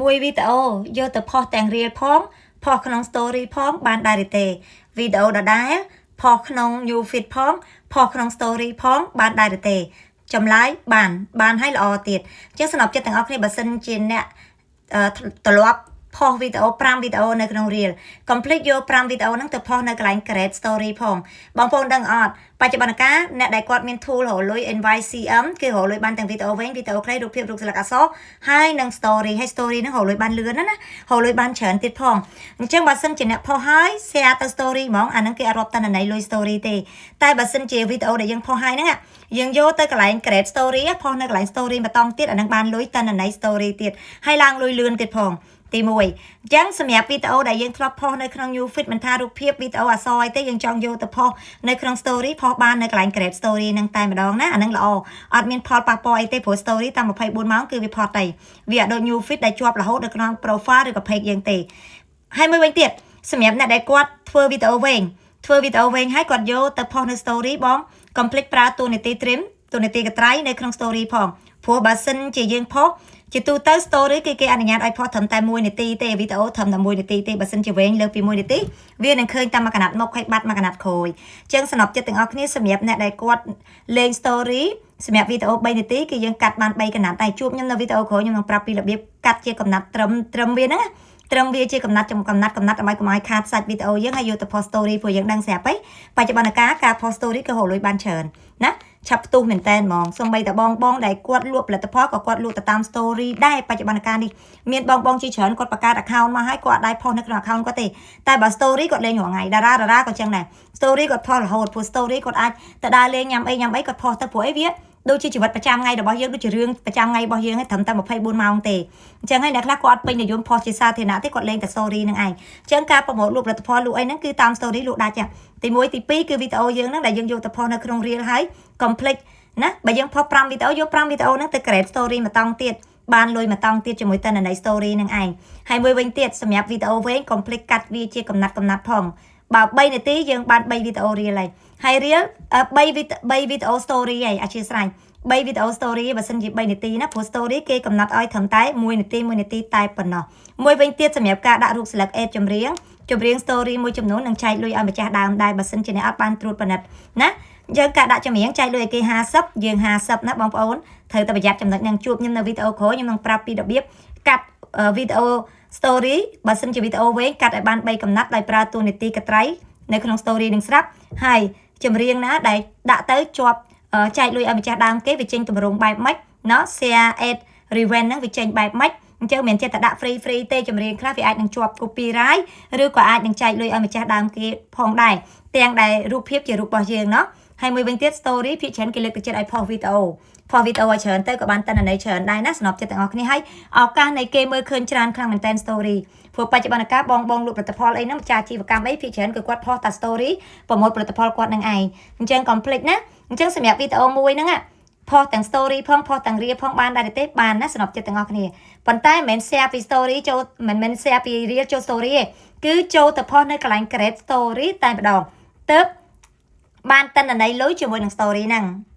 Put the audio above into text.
មួយវីដេអូយកទៅផុសទាំង reel ផងផុសក្នុង story ផងបានដែរឬទេវីដេអូដដែលផុសក្នុង new feed ផងផុសក្នុង story ផងបានដែរឬទេចម្លើយបានបានហើយល្អទៀតអញ្ចឹងសំណប់ចិត្តទាំងអស់គ្នាបើសិនជាអ្នកត្រឡប់ផុសវីដេអូ5វីដេអូនៅក្នុង reel កុំភ្លេចយក5វីដេអូហ្នឹងទៅផុសនៅកន្លែង create story ផងបងប្អូនដឹងអត់បច្ចុប្បន្នកាលអ្នកដែលគាត់មាន tool រកលុយ invite CM គេរកលុយបានទាំងវីដេអូវែងវីដេអូខ្លីរូបភាពរូបស្លឹកអក្សរហើយនិង story ហើយ story ហ្នឹងរកលុយបានលឿនណាស់ណារកលុយបានច្រើនទៀតផងអញ្ចឹងបើសិនជាអ្នកផុសហើយ share ទៅ story ហ្មងអាហ្នឹងគេអត់រាប់តនន័យលុយ story ទេតែបើសិនជាវីដេអូដែលយើងផុសហើយហ្នឹងយើងយកទៅកន្លែង create story ផុសនៅកន្លែង story ម្ដងទៀតអាហ្នឹងបានលុយតនន័យ story ទៀតហើយឡើងលុយលឿនទៀតផងទី1អញ្ចឹងសម្រាប់វីដេអូដែលយើងធ្លាប់ផុសនៅក្នុង new feed មិនថារូបភាពវីដេអូអក្សរអីទេយើងចង់យកទៅផុសនៅក្នុង story ផុសបាននៅកន្លែង create story ហ្នឹងតែម្ដងណាអាហ្នឹងល្អអត់មានផលប៉ះពាល់អីទេព្រោះ story តាម24ម៉ោងគឺវាផុសទៅវាអត់ដូច new feed ដែលជាប់រហូតនៅក្នុង profile ឬក៏ page យើងទេហើយមួយវិញទៀតសម្រាប់អ្នកដែលគាត់ធ្វើវីដេអូវែងធ្វើវីដេអូវែងហើយគាត់យកទៅផុសនៅ story បងកុំភ្លេចប្រើតួនាទី trim តួនាទីកត្រៃនៅក្នុង story ផងព្រោះបើសិនជាយើងផុសជាទូទៅ story គឺគេអនុញ្ញាតឲ្យផុសត្រឹមតែ1នាទីទេវីដេអូត្រឹមតែ1នាទីទេបើសិនជាវែងលើសពី1នាទីវានឹងឃើញតែមួយកណាត់មុខហើយបាត់មួយកណាត់ក្រោយអញ្ចឹងសំណប់ចិត្តទាំងអស់គ្នាសម្រាប់អ្នកដែលគាត់លេង story សម្រាប់វីដេអូ3នាទីគឺយើងកាត់បាន3កណាត់តែជួបខ្ញុំនៅវីដេអូក្រោយខ្ញុំនឹងប្រាប់ពីរបៀបកាត់ជាកំណាត់ត្រឹមត្រឹមវាហ្នឹងណាត្រឹមវាជាកំណាត់កំណាត់កំណាត់ដើម្បីកុំឲ្យខាតសាច់វីដេអូយើងហើយយកទៅ post story ព្រោះយើងដឹងស្រាប់ហីបច្ចុប្បន្នកាលការ post story គឺរកលុយបានច្រើនណាឆាប់ផ្ទុះមែនតែនហ្មងសំបីតបងបងដែលគាត់លក់ផលិតផលក៏គាត់លក់ទៅតាម story ដែរបច្ចុប្បន្នកាលនេះមានបងបងជាច្រើនគាត់បង្កើត account មកហើយគាត់អត់ដែរផុសនៅក្នុង account គាត់ទេតែបើ story គាត់លេងរាល់ថ្ងៃតារាតារាក៏ចឹងដែរ story គាត់ផុសរហូតព្រោះ story គាត់អាចទៅដើរលេងញ៉ាំអីញ៉ាំអីគាត់ផុសទៅព្រោះអីវា ដូចជាជីវិតប្រចាំថ្ងៃរបស់យើងដូចជារឿងប្រចាំថ្ងៃរបស់យើងឯងត្រឹមតែ24ម៉ោងទេអញ្ចឹងហើយអ្នកខ្លះគាត់អត់ពេញនិយមផុសជាសាធារណៈទេគាត់លេងតែ story ហ្នឹងឯងអញ្ចឹងការ promote លក់ផលិតផលលក់អីហ្នឹងគឺតាម story លក់ដាច់ទី1ទី2គឺវីដេអូយើងហ្នឹងដែលយើងយកទៅផុសនៅក្នុង reel ហើយកុំភ្លេចណាបើយើងផុស5វីដេអូយក5វីដេអូហ្នឹងទៅ create story មួយតង់ទៀតបានលុយមួយតង់ទៀតជាមួយតនន័យ story នឹងឯងហើយមួយវិញទៀតសម្រាប់វីដេអូវែងកុំភ្លេចកាត់វាជាកំណាត់កំណាត់ផងបើ3នាទីយើងបាន3វីដេអូ reel ហើយហើយ reel 3វី3វីដេអូ story ហើយអធិស្ឋាន3វីដេអូ story បើសិនជា3នាទីណាព្រោះ story គេកំណត់ឲ្យត្រឹមតែ1នាទី1នាទីតែប៉ុណ្ណោះមួយវិញទៀតសម្រាប់ការដាក់រូបស្លឹកអេតចម្រៀងចម្រៀង story មួយចំនួននឹងចែកលុយឲ្យម្ចាស់ដើមដែរបើសិនជាអ្នកអត់បានត្រួតពិនិត្យណាយើងការដាក់ចម្រៀងចែកលុយឲ្យគេ50យើង50ណាបងប្អូនត្រូវតែប្រយ័ត្នចំណុចហ្នឹងជួបខ្ញុំនៅវីដេអូក្រោយខ្ញុំនឹងប្រាប់ពីរបៀបកាត់វីដេអូ story បើសិនជាវីដេអូវែងកាត់ឲ្យបាន3កំណាត់ដោយប្រើតួនាទីកត្រៃនៅក្នុង story នឹងស្រាប់ហើយចម្រៀងណាដែលដាក់ទៅជាប់ចែកលុយឲ្យម្ចាស់ដើមគេវាចេញទម្រង់បែបម៉េចណោះ share ad revenue ហ្នឹងវាចេញបែបម៉េចអញ្ចឹងមិនចេះតែដាក់ free free ទេចម្រៀងខ្លះវាអាចនឹងជាប់ copyright ឬក៏អាចនឹងចែកលុយឲ្យម្ចាស់ដើមគេផងដែរទាំងដែលរូបភាពជារូបរបស់យើងណោះហើយមួយវិញទៀត story ភាគច្រើនគេលើកទឹកចិត្តឲ្យផុសវីដេអូផុសវីដេអូឲ្យច្រើនទៅក៏បានតនន័យច្រើនដែរណាសំណប់ចិត្តទាំងអស់គ្នាហើយឱកាសនៃគេមើលឃើញច្រើនខ្លាំងមែនតែន story ព្រោះបច្ចុប្បន្នកាលបងបងលក់ផលិតផលអីហ្នឹងម្ចាស់អាជីវកម្មអីភាគច្រើនគឺគាត់ផុសតា story promote ផលិតផលគាត់នឹងឯងអញ្ចឹងកុំភ្លេចណាអញ្ចឹងសម្រាប់វីដេអូមួយហ្នឹងផុសទាំង story ផងផុសទាំង reel ផងបានដែរទេបានណាសំណប់ចិត្តទាំងអស់គ្នាប៉ុន្តែមិនមែន share ពី story ចូលមិនមែន share ពី reel ចូល story ទេគឺចូលទៅផុសនៅកន្លែង create story តែម្ដងទើបបានតិនន័យលុយជាមួយនឹង story ហ្នឹង។